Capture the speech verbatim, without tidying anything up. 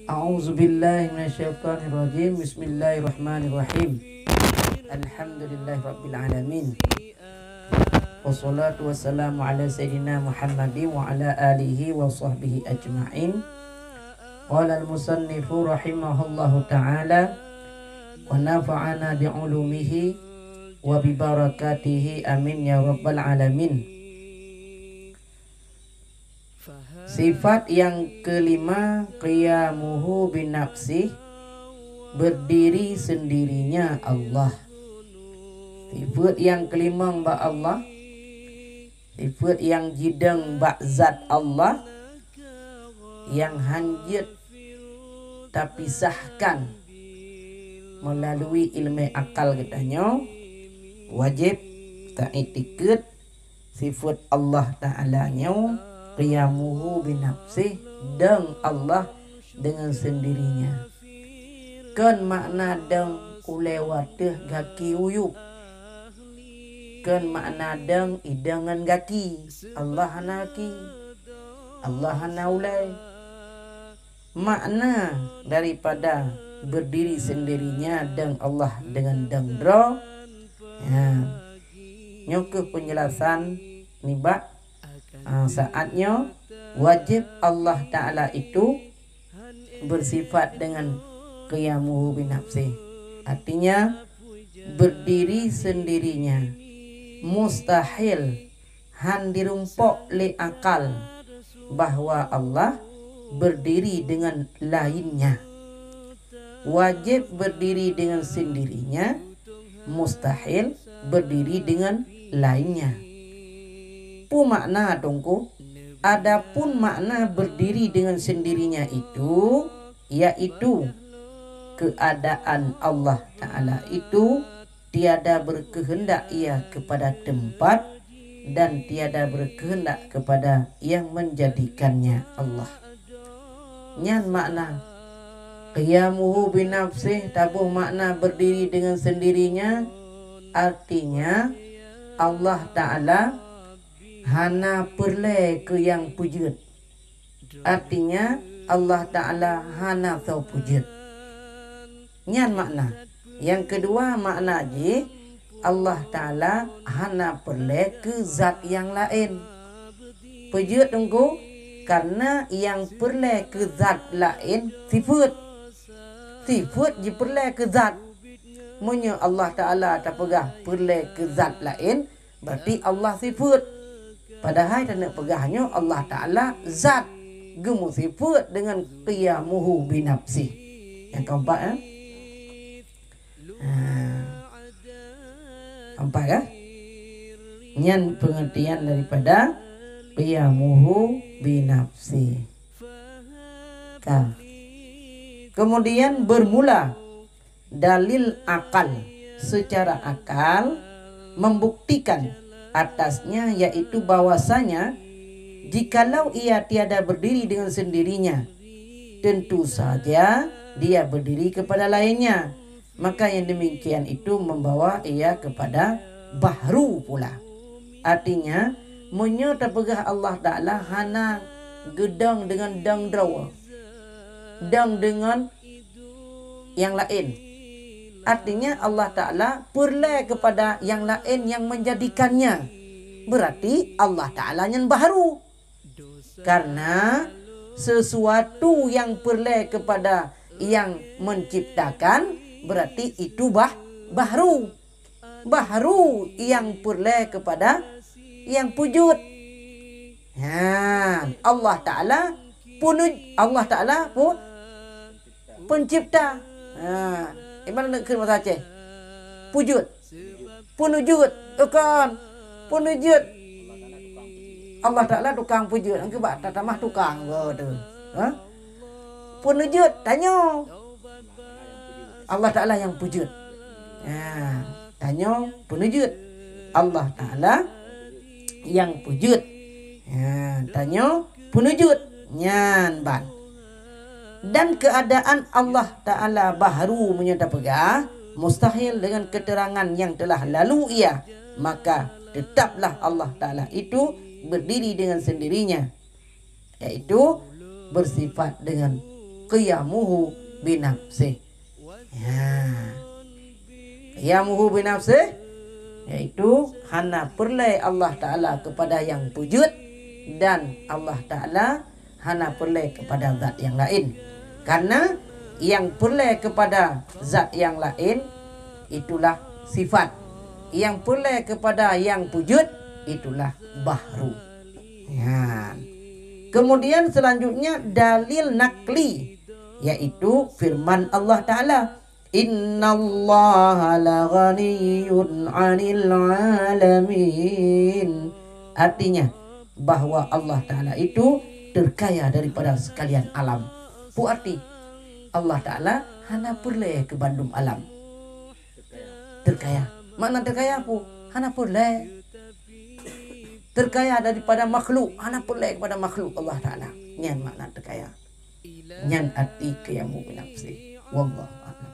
A'udzubillahi minasyaitonirrajim. Bismillahirrahmanirrahim. Alhamdulillahirabbil alamin. Wassalatu wassalamu ala sayyidina Muhammadin wa ala alihi wa sahbihi ajma'in. Qala al-musannifu rahimahullahu ta'ala, wa nafa'ana bi ulumihi wa bi barakatihi, amin ya rabbal alamin. Sifat yang kelima, qiyamuhu binafsih, berdiri sendirinya Allah. Sifat yang kelima bak Allah, sifat yang jidong bak zat Allah, yang hanjeuet tapisahkan melalui ilmu akal geutanyoe, wajéb taiktikeuet sifat Allah Ta'ala nyoe, qiyamuhu binafsih, dong Allah dengan sendirinya. Kon makna dong ulée wateuh gaki uyueb. Kon makna dong idong ngon gaki. Allah hana gaki. Allah hana ulée. Makna daripada berdiri sendirinya dong Allah dengan dong droe. Ya. Nyoe keuh penjelasan nibak, ah, saat nyoe wajéb Allah Ta'ala itu bersifat dengan qiyamuhu binafsih. Artinya, berdiri sendirinya. Mustahil, han dirumpok lé akal bahwa Allah berdiri dengan lainnya. Wajéb berdiri dengan sendirinya, mustahil berdiri dengan lainnya. Peue makna teungku? Adapun makna berdiri dengan sendirinya itu, yaitu keadaan Allah Ta'ala itu tiada berkehendak Ia kepada tempat dan tiada berkehendak kepada yang menjadikannya Allah. Nyan makna qiyamuhu binafsih, taboh makna berdiri dengan sendirinya, artinya Allah Ta'ala hana peureulée keu nyang peujeuet. Artinya, Allah Ta'ala hana soe peujeuet. Nyan makna. Nyang keudua makna jih, Allah Ta'ala hana peureulée keu zat nyang laén. Peujeuet teungku, karena nyang peureulée keu zat laén sifeuet. Sifeuet jipeureulée keu zat. Meunyoe Allah Ta'ala tapeugah peureulée keu zat laén, berarti Allah sifeuet. Padahai taneuk peugah nyoe Allah Ta'ala zat, geumeuseufeuet dengan qiyamuhu binafsih. Nyang keempat, eh? Ha. Keempat, eh? Nyan pengertian daripada qiyamuhu binafsih. Ka. Kemudian bermula dalil akal, secara akal membuktikan atasnya, yaitu bahwasanya jikalau ia tiada berdiri dengan sendirinya, tentu saja dia berdiri kepada lainnya. Maka yang demikian itu membawa ia kepada bahru pula. Artinya, meunyoe tapeugah Allah Ta'ala hana geudong dengan dong droe, dong dengan nyang laén. Artinya Allah Ta'ala peureulée keupada nyang laén nyang menjadikannya. Berarti Allah Ta'ala nyan bahru. Karena sesuatu nyang peureulée keupada nyang menciptakan, berarti itu bah, bahru. Bahru nyang peureulée keupada nyang peujeuet. Ha, Allah Ta'ala peunuj-, Allah Ta'ala pu-, Pencipta. Ha, iban neuk kheun bahasa Aceh. Peujeuet. Peuneujeuet. Bukan. Peuneujeuet. Allah Ta'ala tukang peujeuet. Angkeu bak tatamah tukang go tu. Ha? Peuneujeuet, tanyoe. Allah Ta'ala nyang peujeuet. Ha, tanyoe peuneujeuet. Allah Ta'ala nyang peujeuet. Ha, tanyoe peuneujeuet. Nyan ban. Dan keadaan Allah Ta'ala bahru meunyoe tapeugah mustahil dengan keterangan yang telah lalu ia, maka tetaplah Allah Ta'ala itu berdiri dengan sendirinya, yaitu bersifat dengan qiyamuhu binafsih. Ya. Qiyamuhu binafsih, yaitu hana peureulée Allah Ta'ala kepada nyang peujeuet dan Allah Ta'ala hana peureulée kepada zat nyang laén. Karena nyang peureulée kepada zat nyang laén itulah sifat. Nyang peureulée kepada nyang peujeuet itulah bahru. Nyan. Kemudian selanjutnya dalil nakli, yaitu firman Allah Ta'ala, "Innallaha laghaniyyun 'anil 'alamin." Artinya, bahwa Allah Ta'ala itu terkaya daripada sekalian alam. Pu arti, Allah Ta'ala hana peureulée keu bandum alam. Terkaya. Makna terkaya pu? Hana peureulée. Terkaya daripada makhluk, hana peureulée kepada makhluk Allah Ta'ala. Nyan makna terkaya. Nyan arti qiyamuhu binafsih. Wallahu a'lam.